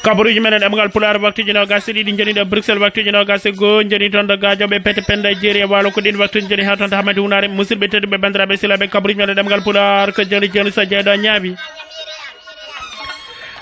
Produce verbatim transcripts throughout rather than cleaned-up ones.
Kabaruuji meɗen ɗemngal Pulaar, waktuuji noogaas e ɗiɗi njoni ɗo Bruxelles, waktuuji noogaas e goo njoni toon to Gaajoɓe, Pete Penda e Jeeri e Waalo, ko ɗiin waktuuji njoni haa toon to Hamadi Hunaare. Musidɓe tedduɓe, banndiraaɓe sehilaaɓe, kabaruuji meɗen ɗemngal Pulaar ko joni joni so jeeɗo ñaawi.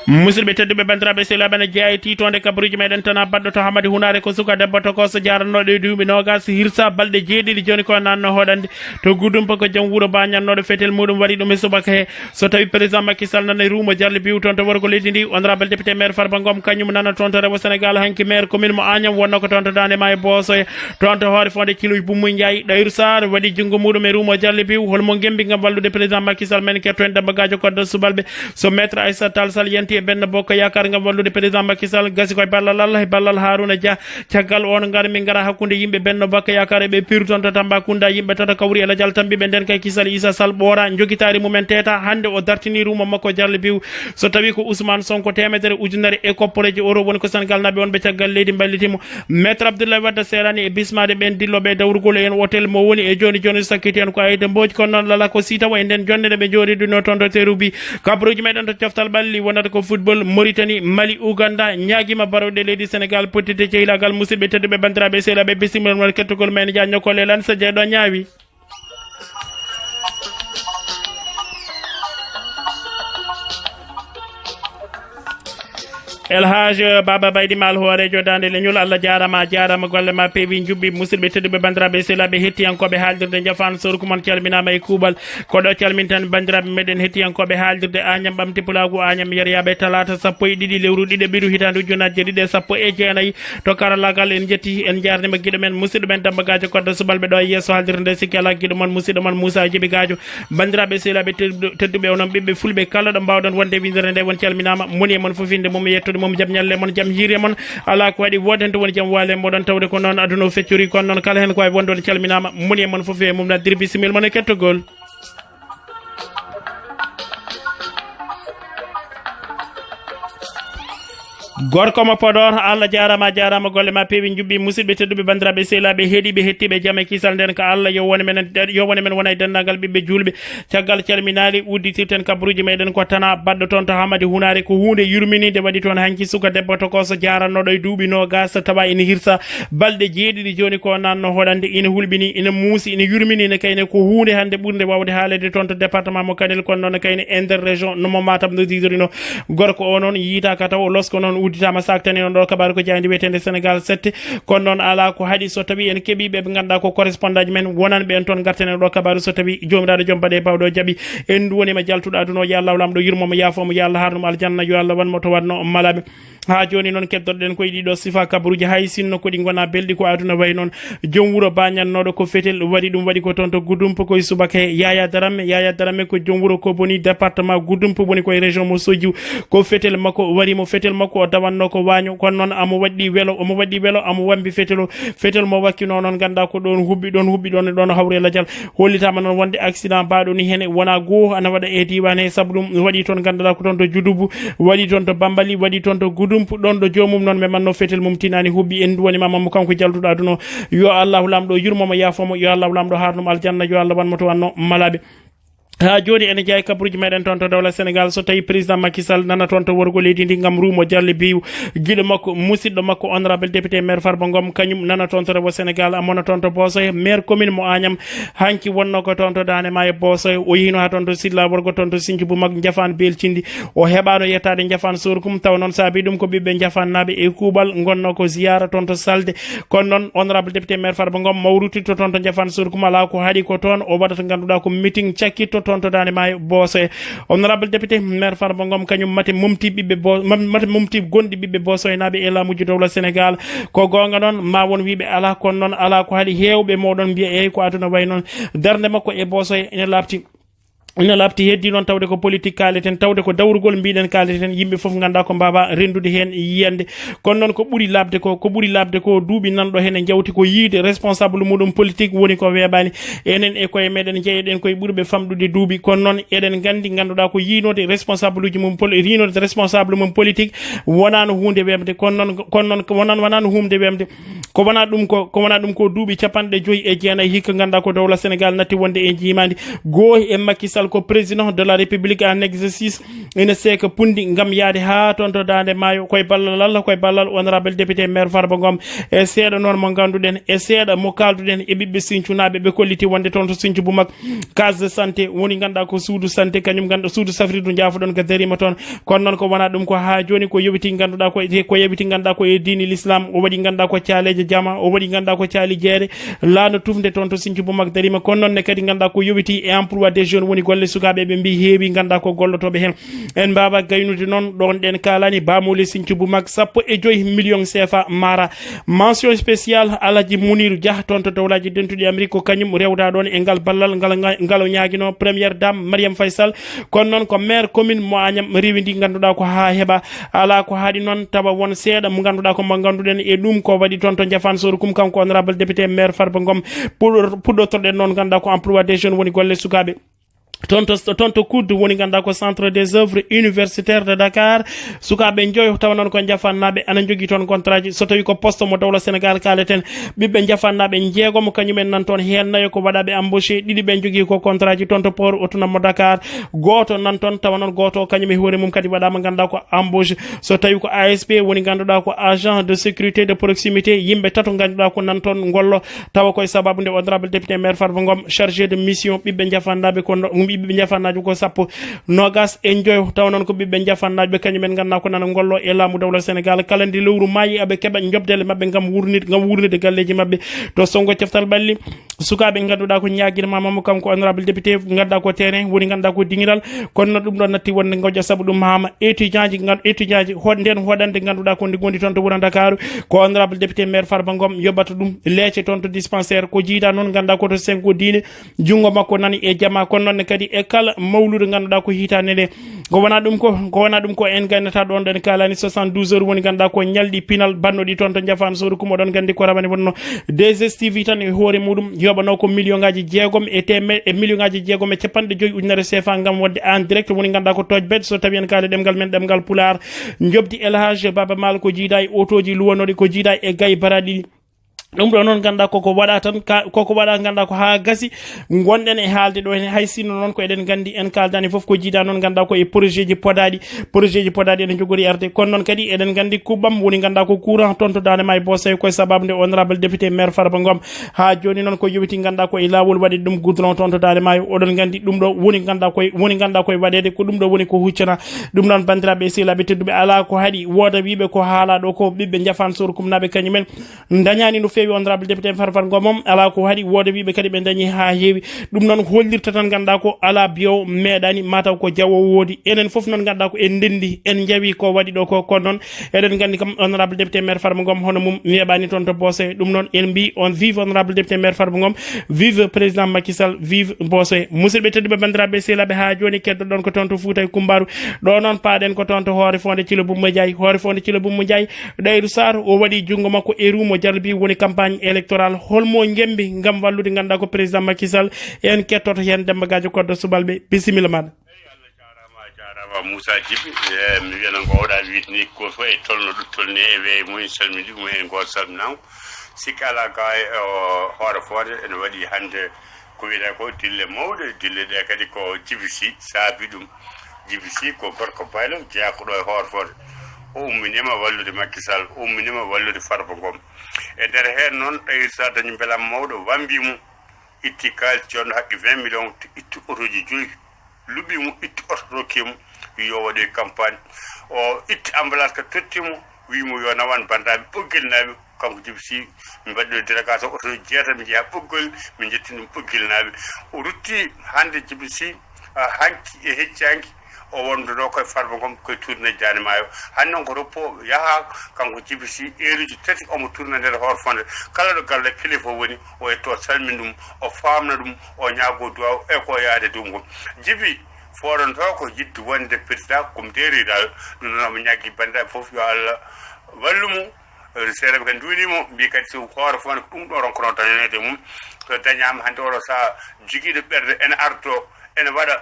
Musidɓe tedduɓe, banndiraaɓe sehilaaɓe, ne jeyaa e tiitoonde kabaruuji meɗen tan, baɗɗo to Hamadi Hunaare ko suka debbo tokooso jaaranooɗo e duuɓi noogaas, hirsa balɗe jeeɗiɗi joni ko nanno hoɗande to Gudumpa, ko jom wuro ba ñannooɗo fetel muuɗum waɗi ɗum e subaka he. So tawi président Macky Sall nana ruumo Jarle Biw toon to worgo leydi ndi, honorable député maire Farba Ngom kañum nana toon to rewo Sénégal, hanki maire commune mo Agnam wonno ko toon to Daande Maayo Boosoye, toon to hoore fonde Ciloy Bummuy Njaay, Ɗayru Sarr waɗi junngo muuɗum e ruumo Jarle Biw. Holmo ngembi ngam wallude président Macky Sall? Men ketto en Demba Gadio Koddo Subalɓe. So maître Aïssata Tall Sall yanti e Benno Bokk Yaakaar ngam wallude président Macky Sall, gasi koye ballal Allah e ballal Harouna Dia. Caggal on ngar min ngara hakkunde yimɓe Benno Bokk Yaakaar e ɓe piru toon to Tambacounda. Yimɓe tata kawri e lajal tambiɓe nden kay kisal Issa Sall ɓoora, jogitaari mumen teeta. Hannde o dartini ruuma makko Jarle Biw. So tawi ko Ousmane Sonko temedere ujunere e kopporeeji euro woni ko Sénégal naɓe wonɓe caggal leydi mballitimo. Maître Abdoulaye Wade seerani e bismaade ɓen dillooɓe e dawrugol e en hôtel mo woni e jooni jooni sakkiti en ko Aïda Mbodj. Kono noon lala ko si tawa e nden jonnde nde ɓe jooɗiduno toon to Terrou-Bi. Kabaruuji meɗen to coftal ɓalli wonata ko football Mauritanie, Mali, Ouganda ñaagiima barooɗe leydi Sénégal pottite cehilaagal. Musidɓe tedduɓe, banndiraaɓe sehilaaɓe, bisimilla mon kettugol men Diagne Kole lan so jeeɗo ñaawi. El Hadj Baba Baydi Maal, hooreejo Daande Leñol, Allah jaaraama, a jaaraama, golle ma peewi, njubbi. Musidɓe tedduɓe, banndiraaɓe sehilaaɓe, hettiyankooɓe haalirde Njafaan Sowru, ko mon calminaama e kuuɓal. Ko ɗo calminten banndiraaɓe meɗen hettiyankooɓe haalirde Añam Ɓamti Pulaagu, Añam Yeryaaɓe, talaata sappo e ɗiɗi lewru ɗiɗaɓiru hitaande ujunaaji ɗiɗi e sappo e jeenayi. To karallaagal en njetti, en njaarniima giɗo men, musidɗo men Damba Gadio Koddo Subalɓe ɗo e yeeso haalirde nde, sikki alaa giɗo mon, musidɗo mon Moussa Djibi Gadio. Banndiraaɓe sehilaaɓe teddu-, tedduɓe, onon ɓiɓɓe fulɓe kala ɗo mbaawɗon wonde winndere nde, on calminaama. Moni e mon fof innde mum e yettude mum, jam ñalle mon, jam hiire mon. Alaa ko waɗi, wooden to woni jam waale moɗon, tawde ko noon aduna o feccori, kono noon kala heen ko waawi wonde on calminaama. Moni e mon fof e mum na dirbi simil mon e kettogol. Gorko mo Podor, Allah jaaraama, a jaaraama, golle ma peewi, njubbi. Musidɓe tedduɓe, banndiraaɓe sehilaaɓe heɗiiɓe, hettiiɓe jam e kisal nden ko Allah, yo wone men, yo wone men wona e denndaangal ɓiɓɓe juulɓe. Caggal calminaali, udditirten kabaruuji meɗen ko Tana baɗɗo toon to Hamadi Hunaare. Ko huunde yurminiinde waɗi toon hanki suka debbo tokooso jaaranooɗo e duuɓi noogaas, tawa ina hirsa balɗe jeeɗiɗi jooni ko nanno hoɗande, ina hulɓini, ina muusi, ina yurmini, ina kayne. Ko huunde hannde ɓurnde waawde haaleede toon to département mo Kanel, kono noon kayne e nder région no mo Matam no didorino. Gorko o noon yiitaaka taw o losko noon udditaama saaktanino ɗo kabaru ko jayndi wiyeteende Sénégal sept. Kono noon alaa ko haɗi so tawi en keɓii ɓe ɓe ngannduɗaa ko correspondant ji men wonanɓe en toon ngarten e ɗo kabaru so tawi Joomiraaɗo Joom Baɗe Bawɗo jaɓi. En nduwaniima jaltuɗo aduna o, yo Allah Laamɗo yurmo mo, yaafo mo, yo Allah haarno mo aljanna, yo Allah wan mo to waɗno malaaɓe. Haa jooni noon keddorɗen koye ɗiɗo sifa kabaruuji, hay sinno ko ɗi ngonaa belɗi ko aduna wayi noon. Joom wuro bañannooɗo ko fetel waɗi ɗum, waɗi ko toon to Gudumpu koye subaka he. Yaya Darame, Yaya Darame ko joom wuro ko boni département Gudumpu woni koye région mo Soju. Ko fetel makko wari mo, fetel makko o dawannoo ko waaño, kono noon amo waɗɗi welo, omo waɗɗi welo, amo wambi fetel o. Fetel mo wakkinoo noon ngannduɗaa ko ɗoon huɓɓi, ɗoon huɓɓi, ɗoon, ɗoon hawre lajal. Hollitaama noon wonde accident baaɗo ni hene wona goo ana waɗa e diiwaan he, sabu ɗum waɗi toon ngannduɗaa ko toon to Judubu, waɗi toon to Bambali, waɗi toon to Gudumpu, ɗoon ɗo joomum noon memanno fetel mum tinaani huɓɓi. En nduwaniima mo kanko jaltuɗo aduna o. Yo Allahu Laamɗo yurmo mo, yaafo mo, yo Allahu Laamɗo haarno mo aljanna, yo Allah wan mo to wanno malaaɓe. Haa jooni ene jeyaa e kabaruuji meɗen toon to dowla Sénégal. So tawi président Macky Sall nana toon to worgo leydi ndi ngam ruumo Jarle Biw, giɗo makko, musidɗo makko, honorable député maire Farba Ngom, kañum nana toon to rewo Sénégal, a mona toon to Boosoye, maire commune mo Agnam, hanki wonno ko toon to Daande Maayo Boosoye. O yehino haa toon to Silla Worgo, toon to Sinthiou Boumak, Njafaan Belcindi. O heɓaano yettaade Njafaan Sorkum, taw noon saabi ɗum ko ɓiɓɓe Njafaannaaɓe e kuuɓal ngonno ko ziyaara toon to Salde. Kono noon, honorable député maire Farba Ngom mawrititto toon to Njafaan Sorkum, alaa ko haɗi ko toon o waɗata ngannduɗaa ko meeting cakkitto toon to Daande Maayo Boosoye. Honorable député maire Farba Ngom, kañum mate momti ɓiɓɓe Bo-, mam-, mate momti gonɗi ɓiɓɓe Boosoyenaaɓe e laamuuji dowla Sénégal. Ko goonga noon, ma won wiiɓe alaa, kono noon alaa ko haɗi heewɓe mooɗon mbiya, "Eey, ko aduna wayi noon." Darnde makko e Boosoye ene laaɓti. Ina laaɓti heddi noon tawde ko politique kaaleten, tawde ko dawrugol mbiɗen kaaleten, yimɓe fof ngannda ko mbaawa renndude heen yiyannde. Kono noon ko ɓuri laaɓde ko, ko ɓuri laaɓde ko duuɓi nanɗo heen e jawti ko yiyde responsable muɗum politique woni ko weeɓaani. Enen e koye meɗen njeyeɗen koye ɓurɓe famɗude duuɓi, kono noon eɗen nganndi, ngannduɗaa ko yiynode responsable uji mum poli-, yiynode responsable mum politique wonaano huunde weeɓde, kono noon, kono noon ko wonan-, wonaano huunde weeɓde. Ko wona ɗum ko, ko wona ɗum ko duuɓi capanɗe joyi e jeenayi hikka ngannda ko dowla Sénégal natti wonde e njiimaandi. Goohi e Macky Sall Ko président de la République en exercice ene seeka punndi ngam yahde haa toon to Daande Maayo, koye ballal Allah, koye ballal honorable député maire Farba Ngom. E seeɗa noon mo ngannduɗen, e seeɗa mo kaalduɗen e ɓiɓɓe Sinthiou naaɓe, ɓe kolliti wonde toon to Sinthiou Boumack, case de santé woni ngannduɗaa ko suudu santé, kañum ngannduɗaa suudu safrirdu njaafoɗon ga dariima toon. Kono noon ko wonaa ɗum, ko haa jooni ko yowiti ngannduɗaa ko e, ko yowiti ngannduɗaa ko e diini l'islam, o waɗi ngannduɗaa ko caaleeje jama, o waɗi ngannduɗaa ko caali jeere, laana tufnde toon to Sinthiou Boumack dariima. Kono noon ne kadi ngannduɗaa ko yowiti e emploi des jeunes, woni golle sukaaɓe, ɓe mbi heewi ngannduɗaa ko gollotooɓe heen. En mbaawa gaynude noon ɗoon ɗen kaalani baamuule Sinthiou Boumack sappo e joyi million C F A maara. Mention spéciale Alaji Mounirou Dia toon to Dowlaaji Dentuɗi Amérique, ko kañum rewda ɗoon e ngal ballal ngal, ngal o ñaagino première dame Mariam Faye Sall. Kono noon ko maire commune mo Agnam rewi ndi ngannduɗaa ko haa heɓa. Alaa ko haaɗi noon tawa won seeɗa mo ngannduɗaa ko mo ngannduɗen e ɗum ko waɗi toon to Ndiafane Soro Kum, kanko honorable député maire Farba Ngom. Puɗɗo-, puɗɗotorɗen noon ngannduɗaa ko emploi des jeunes, woni golle sukaaɓe. Toon to, toon to Kuddu woni ngannduɗaa ko centre des œuvres universitaires de Dakar. Sukaaɓe njoyo tawa noon ko Ndiafannaaɓe ana njogii toon contrat ji. So tawii ko poste mo dowla Sénégal kaaleten, ɓiɓɓe Ndiafannaaɓe njeegomo kañumen nan toon, heen nayo ko waɗaaɓe embauché, ɗiɗi ɓe njogii ko contrat ji toon to port autonome mo Dakar. Gooto nan toon tawa noon gooto o kañum e hoore mum kadi waɗaama ngannduɗaa ko embauche. So tawii ko A S P woni ngannduɗaa ko agent de sécurité de proximité, yimɓe tato ngannduɗaa ko nan toon ngollo, tawa koye sababu nde honorable député maire Farba Ngom, chargé de mission ɓiɓɓe Ndiafannaaɓe ko no-, ɓiɓɓe Ndiafannaaɓe ko sappo, noogas e njoyo, tawa noon ko ɓiɓɓe Ndiafannaaɓe kañumen ngannduɗaa ko nana ngollo e laamu dowla Sénégal. Kala nde lewru maayi aɓe keɓa njoɓdele maɓɓe ngam wurnit-, ngam wurnitde galleeji maɓɓe. To sonngo caftal ɓalli, sukaaɓe ngannduɗaa ko ñaagirmaama mo kanko honorable député, ngannduɗaa ko terrain woni ngannduɗaa ko diŋiral. Kono noon ɗum ɗoon natti wonde ngawja, sabu ɗum haama étudiant ji ngan-, étudiant ji ho-, nden hoɗande ngannduɗaa ko nde gondi toon to wuro Ndakaaru, ko honorable député maire Farba Ngom yoɓata ɗum leece toon to dispensaire. Ko jiida noon ngannduɗaa ko to sengo diine, junngo makko nani e jama, kono noon ne kadi e kala mawlude ngannduɗaa ko hitaande nde. Ko wonaa ɗum ko, ko wonaa ɗum ko en gaynata ɗoon, ɗen kaalani soixante-douze heures woni ngannduɗaa ko ñalɗi pinal bannoɗi toon to Ndiafane Soro Kum. Oɗon nganndi ko rawane wonno deux S T V tan e hoore muɗum yoɓanoo ko million ngaaji jeegom e teme-, e million ngaaji jeegom e capanɗe joyi ujunere C F A ngam waɗde en direct woni ngannduɗaa ko tojbed, so tawii en kaali ɗemngal men, ɗemngal Pulaar. Njoɓdi El Hadj Baba Maal ko jiida e otooji luwanooɗi, ko jiida e gay baraaɗi ɗi. Ɗum ɗo noon ngannduɗaa koko waɗa tan, ka, koko waɗa ngannduɗaa ko haa gasi. Ngonɗen e haalde ɗo heen, hay sinno noon ko eɗen nganndi en kaaldani fof, ko jiida noon ngannduɗaa ko e projet ji podaaɗi, projet ji podaaɗi ene njogori arde. Kono noon kadi eɗen nganndi kuɓɓam woni ngannduɗaa ko courant toon to Daande Maayo Boosay, koye sababu nde honorable député maire Farba Ngom. Haa jooni noon ko yowiti ngannduɗaa ko e laawol waɗi ɗum goudron toon to Daande Maayo. Oɗon nganndi ɗum ɗo woni ngannduɗaa koye, woni ngannduɗaa koye waɗeede, ko ɗum ɗo woni ko huccana. Ɗum noon banndiraaɓe e sehilaaɓe tedduɓe, alaa ko haɗi wooda wiiɓe ko haalaa ɗo ko ɓiɓɓe Ndiafane Soro Kumnaaɓe kañumen ndañaani no feewi honorable député Farfar Ngom. Alaa ko haɗi wooda wiiɓe kadi ɓe ndañi haa heewi. Ɗum noon hollirta tan ngannduɗaa ko alaa biyo meeɗaani, mataw ko jawo woodi. Enen fof noon ngannduɗaa ko en ndenndi, en njawi ko waɗi ɗo ko. Kono noon eɗen nganndi kam honorable député maire Farba Ngom hono mum weeɓaani toon to Boose. Ɗum noon en mbi on vive honorable député maire Farba Ngom, vive président Macky Sall, vive Boose. Musidɓe tedduɓe, banndiraaɓe sehilaaɓe, haa jooni keddoɗon ko toon to Fuuta e Kumbaaru. Ɗo noon paaɗen ko toon to Hoore Fonde Thilo Boumba Ndiaye. Hoore Fonde Thilo Boumba Ndiaye, Ɗayru Sarr, o waɗi junngo makko e rumo jarbi woni campagne électorale. Holmo njembi ngam wallude ngannduɗaa ko président Macky Sall? En kettoto heen Demba Gadio Koddo Subalɓe. Bisimilla maaɗa. Eyi, Allah jaaraama, a jaaraama Moussa Djiby. E, mi wiyana ngowɗaa wiide ni, gooto fof e tolno ɗum tolni e weeyo mum, en calmini ɗum, en ngoo salminaango. Sikki alaa ka e, o, Hoore Fonde ene waɗi hannde ko wiyetee ko dille mawɗe. Dille ɗe kadi ko Djiby Sy saabi ɗum. Djiby Sy ko gorko baylo, jeyaa ko ɗo e Hoore Fonde. O umminiima wallude Macky Sall, o umminiima wallude Farba Ngom. E nder heen noon, Ɗayru Sarr dañi mbelam mawɗo, wambi mo. Itti kaalis jonɗo haqqi vingt millions, itti otooji joyi, luɓi mo, itti oto rokki mo, yo waɗoy campagne. O itti ambulance ka totti mo, wi mo yo nawan banndiraaɓe Ɓoggel naaɓe, kanko Djiby Sy, min mbaɗi ɗo délégation otooji jeetati, min njehi Ɓoggol, min njettini ɗum Ɓoggel naaɓe. O rutti hannde Djiby Sy, ah, hanki e hecci hanki, o wonduno koye Farba Ngom, koye tournée Daande Maayo. Hannde noon ko repos yaha, kanko Djiby Sy, heure uji tati omo tourné nder Hoore Fonde. Kala ɗo galle kilifa woni, o etto, o salmina ɗum, o faamna ɗum, o ñaago duwaaw e ko yaade dow ngol. Djiby, fooɗonto ko yiɗde wonde président, ko ɗum deeri dal. Ɗum noon omo ñaagii banndiraaɓe fof yo Allah wallu mo. Eh, seeɗa ɓe kadi nduwanii mo, mbii kadi so Hoore Fonde ko ɗum ɗo ronkono dañaneede mum. So dañaama hannde oɗo sahaa, jogiiɗo ɓernde ene ardo, ene waɗa,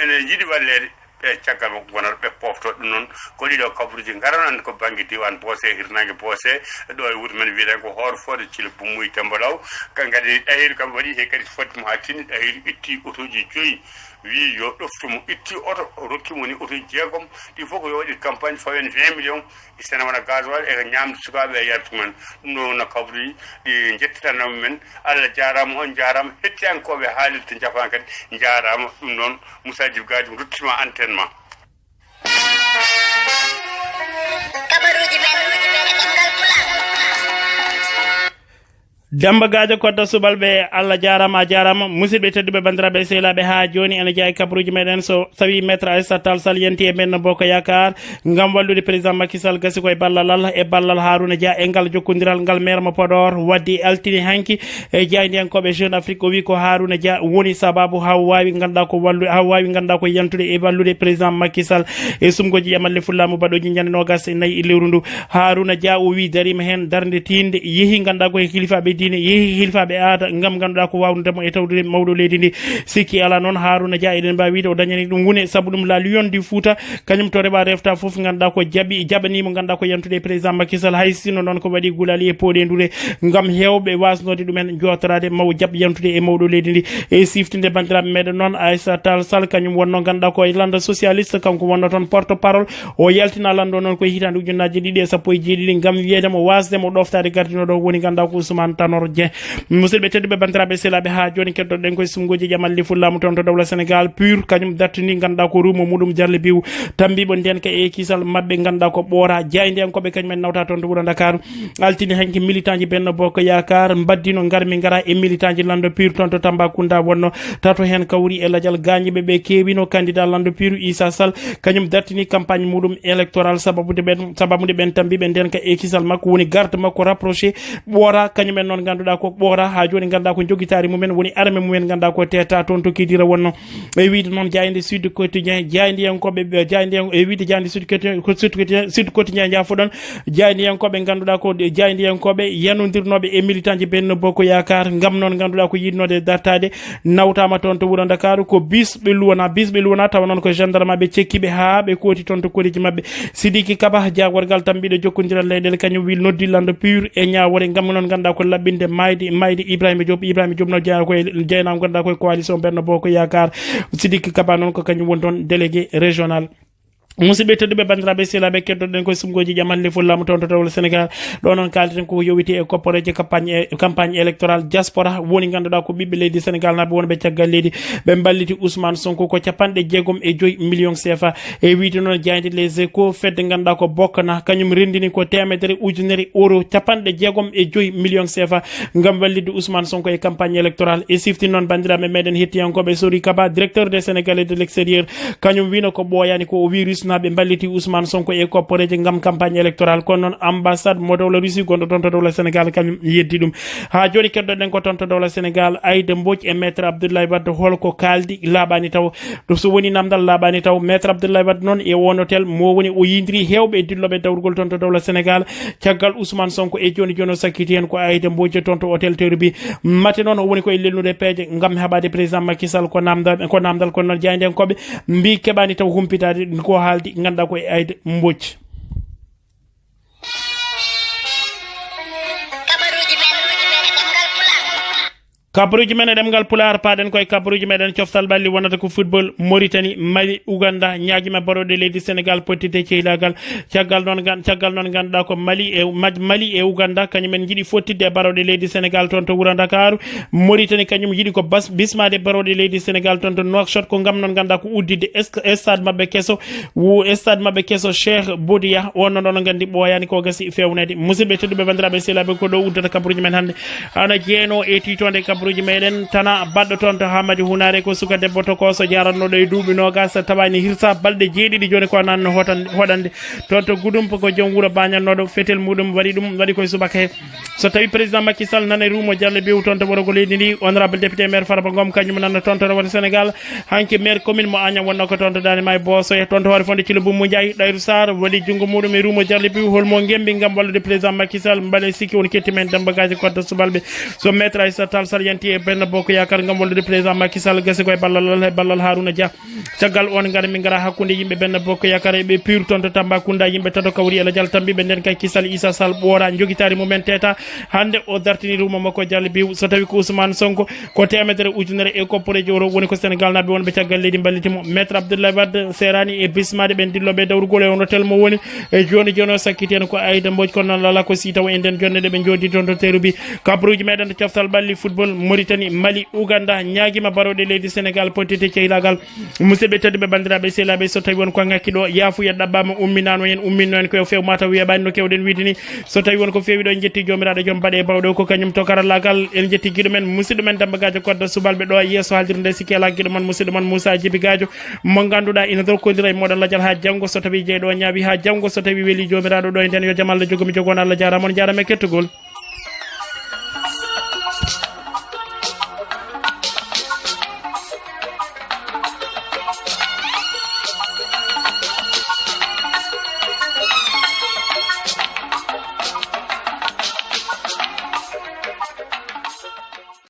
ene yiɗi walleede, ɓe caggal makko ngonata, ɓe pofto. Ɗum noon ko ɗiɗo kabaruuji ngarano, hannde ko bannge diiwaan Boose, hirnaange Boose, ɗo e wuro men wiyetee ko Hoore Fonde, Thilo Boumba Demba Law. Kañum kadi Ɗahiru kam waɗi he kadi fodde mo haa tinni, Ɗahiru itti otooji joyi, Wii yo ɗoftu mo, itti oto, rokki mo ni oto jeegom, ɗi fof ko yo waɗir campagne fawen vingt millions, e sene wona gasoil e ñaamde sukaaɓe e yartu men. Ɗum ɗo wona kabri ɗi njettitanoo men. Allah jaaraama, on njaaraama, hettiyankooɓe haalirde Jafan kadi njaaraama. Ɗum noon, Moussa Djiby Gadji, mi ruttima antenne ma. Kabaruji men e ɗemngal Pulaar. Demba Gadio Kodda Subalɓe, Allah jaaraama, a jaaraama. Musidɓe tedduɓe, banndiraaɓe, sehilaaɓe, haa jooni ene jeyaa e kabaruuji meɗen. So tawii Maître Aissata Tall Sall yanti e Benno Bokk Yaakaar ngam wallude Président Macky Sall, gasi ko e ballal Allah, e ballal Harouna Dia, e ngal jokkondiral ngal maire mo Podor waddi altine hanki e jaayndiyankooɓe Jeune Afrique. O wii ko Harouna Dia woni sabaabu haa o waawi, ngannduɗaa ko wallu-, haa o waawi, ngannduɗaa ko yantude e wallude Président Macky Sall e sumgooji jamalle fullaamu baɗooji ñande noogas e nayi e lewru ndu. Harouna Dia, o wii, dariima heen darnde tiiɗnde, yehi, ngannduɗaa ko e hilifaaɓe diine, yehi hilifaaɓe aada, ngam, ngannduɗaa ko, waawnude mo e tawdude mawɗo leydi ndi. Sikki alaa noon, Harouna Dia, eɗen mbaawi wiyde o dañani ɗum wune, sabu ɗum la Lion du Fouta, kañum to rewa refta fof, ngannduɗaa ko jaɓi, jaɓanii mo, ngannduɗaa ko yantude e Président Macky Sall, hay sinno noon ko waɗi gulaali e pooɗe ndure, ngam heewɓe waasnoode ɗumen jootoraade, ma o jaɓ yantude e mawɗo leydi ndi. E siftinde banndiraaɓe meɗen noon, Aissata Tall Sall, kañum wonnoo, ngannduɗaa ko e lannda socialiste, kanko wonnoo toon porte parole. O yaltina lanndo noon ko e hitaande ujunnaaji ɗiɗi e sappo e jeeɗiɗi, ngam wiyeede mo, waasde mo ɗoftaade gardinooɗo o woni, ngannduɗaa ko, Ousmane Tanor Dieng. Musidɓe tedduɓe, banndiraaɓe, sehilaaɓe, haa jooni keddooɗen ko e sumgooji jamalle fullaamu toon to dowla Sénégal. Pur kañum dartini, ngannduɗaa ko, rumo muɗum jarle biwu tambiiɓo ndeenka e kisal maɓɓe, ngannduɗaa ko ɓoora. Jaayndiyankooɓe kañum en nawta toon to wuro Ndakaaru. Altine hanki, militanji Benno Bokk Yaakaar mbaddino ngarmi ngara e militanji lanndo Pur toon to Tambacounda wonno. Tato heen kawri e lajal gaañiiɓe ɓe keewino. Candidat lanndo Pur Issa Sall kañum dartini campagne muɗum électoral sababude ɓen, sababude ɓen tambiiɓe ndeenka e kisal makko woni garde makko rapproché ɓoora. Kañum en noon ngannduɗaa ko ɓoora haa jooni, ngannduɗaa ko jogitaari mumen woni arme mumen, ngannduɗaa ko teeta toon to Kidira wonno. E wiyde noon jaaynde Sud Quotidien, jaayndiyankooɓe, jaayndiyan-, e wiyde jaaynde Sud Quotidien, Sud Quotidien, Sud Quotidien, jaafoɗon, jaayndiyankooɓe ngannduɗaa ko jaayndiyankooɓe yanondirnooɓe e militanji Benno Bokk Yaakaar, ngam noon ngannduɗaa ko yiɗnoode dartaade, nawtaama toon to wuro Ndakaaru. Ko bis ɓe luwana, bis ɓe luwana, tawa noon ko gendarme ɓe cekkiɓe haa ɓe kooti toon to koreeji maɓɓe. Sidiki Kaba, jaagorgal tambiiɗo jokkondiral leyɗeele, kañum wi noddi lanndo Pur e ñaawoore, ngam noon ngannduɗaa ko laɓɓinde maayde, maayde Ibrahima Diop. Ibrahima Diop no jeyaa ko e, jeyanaa ngannduɗaa ko e coalition Benno Bokk Yaakaar. Sidiki Kaba noon ko kañum woni toon délégué régional. Musidɓe tedduɓe, banndiraaɓe, sehilaaɓe, keddooɗen ko e sumgooji jamalle fullaamu toon to dowla Sénégal. Ɗo noon kaalten ko yowiti e kopporeeje campagne e, campagne électorale diaspora woni ngannduɗaa ko ɓiɓɓe leydi Sénégal naaɓe wonɓe caggal leydi. Ɓe mballiti Ousmane Sonko ko capanɗe jeegom e joyi million C F A. E wiyde noon jaaynde Les Échos, fedde ngannduɗaa ko Bokna, kañum renndini ko teemedere ujunere euro, capanɗe jeegom e joyi million C F A, ngam wallitde Ousmane Sonko e campagne électorale. E sifti noon banndiraaɓe meɗen hettiyankooɓe, Sori Kaba, directeur des Sénégalais de l'extérieur, kañum wino ko ɓooyaani ko, o wi Rusnaaɓe mballiti Ousmane Sonko e kopporeeje ngam campagne électorale. Kono noon ambassade mo dowla Russie gonɗo toon to dowla Sénégal kañum yeddi ɗum. Haa jooni keddooɗen ko toon to dowla Sénégal, Aïda Mbodj e Maître Abdoulaye Wade, holko kaaldi laaɓaani taw. Ɗum so woni namdal laaɓaani taw. Maître Abdoulaye Wade noon e oon hôtel mo woni o yindiri heewɓe e dillooɓe dawrugol toon to dowla Sénégal. Caggal Ousmane Sonko e jooni jooni o sakkiti heen ko Aïda Mbodj toon to hôtel Terrou-Bi. Mate noon o woni ko e lelnude peeje ngam haɓaade président Macky Sall ko namdal, ko namdal, kono noon jaayndiyankooɓe mbi keɓaani taw humpitaade ko haaldi ngannduɗaa ko e Aïda Mbodj. Kabaruuji men e ɗemngal Pulaar, paaɗen koye kabaruuji meɗen. Coftal ɓalli wonata ko football. Mauritanie, Mali, Ouganda, ñaagiima barooɗe leydi Sénégal pottite e cehlaagal. Caggal noon ngan-, caggal noon ngannduɗaa ko Mali e Maj-, Mali e Ouganda, kañum en njiɗi fottitde e barooɗe leydi Sénégal toon to wuro Ndakaaru. Mauritanie kañum yiɗi ko bas-, bismaade barooɗe leydi Sénégal toon to Nouakchott, ko ngam noon ngannduɗaa ko udditde es-, stade maɓɓe keso, wo stade maɓɓe keso Cheikh Boudiya. On noon oɗon nganndi ɓooyaani ko gasi feewneede. Musidɓe tedduɓe, banndiraaɓe sehilaaɓe, ko ɗo uddata kabaruuji men hannde. Ana jeenoo e tiitoonde kabaruuji meɗen, tana baɗɗo toon to Hamadi Hunaare, ko suka debbo tokooso jaaratnooɗo e duuɓi noogas, tawaani hirsa balɗe jeeɗiɗi jooni ko nan hotan-, hoɗande. Toon to Gudump ko joom wuro bañatnooɗo fetel muɗum waɗi ɗum, waɗi koye subaka he. So tawi président Macky Sall nana rumo Diallo Biw toon to ɓorogol leydi ndi, honorable député maire Farba Ngom kañum nana toon to rewata Sénégal. Hanki maire commune mo Agnam wonno ko toon to Daande Maayo Boosoya, toon to hoore fonde Thilo Boubou Ndiaye, Ɗayru Sarr waɗi junngo muɗum e rumo Diallo Biw, holmo ngembi ngam wallude président Macky Sall. Mbaɗe sikki woni kettimen Demba Gaji Kodda Subalɓe. So maître Aissata Tall Sall E Benno Bokk Yaakaar ngam wallude président Macky Sall, gasi koye ballal Allah e ballal Harouna Dia. Caggal on ngara min ngara hakkunde yimɓe Benno Bokk Yaakaar e ɓe pur toon to Tambacounda, yimɓe tato kawri e lajal tambiɓe nden kay kisal Issa Sall ɓoora jogitaari mumen teta. Hannde o dartini rumo makko Diallo Biw, so tawi ko Ousmane Sonko ko temedere ujunere e kopporeji euro woni ko Sénégal naɓe wonɓe caggal leydi mballiti mo. Maître Abdoulaye Wade serani e bismade ɓen dilloɓe dawrugol e on hotel mo woni e joni joni o sakkiti hen ko Aïda Mbodj, kono noon lala ko si tawa e nden jonne ɗe ɓe jooɗi toon to terubi. Kabruji meɗen to coftal ɓalli football Mauritanie, Mali, Ouganda ñaagima baroɗe leydi Sénégal pottite ceylagal. Musidɓe tedduɓe, bandiraɓe sehlaɓe, so tawi won ko ŋakki ɗo, yaafuya ɗaɓɓama, umminano en, umminno en koye few mataw weeɓani no kewɗen wiide ni. So tawi won ko fewi ɗo, en jetti jomiraɗo joom baɗe bawɗo ko kañum to karallagal. En jetti giɗo men, musidɗo men Damba Gadio Koddo subalɓe ɗo yeeso haaldirde nde, sikki ala giɗo mon, musidɗo mon Moussa Djibi Gadio, mo ganduɗa ina dorkodira e moɗon lajal ha janggo. So tawi jeyɗo o ñaawi ha janggo, so tawi weli jomiraɗo ɗo e nden, yo jaam Allah jogomi jogo on, Allah jarama, on jarama e kettugol.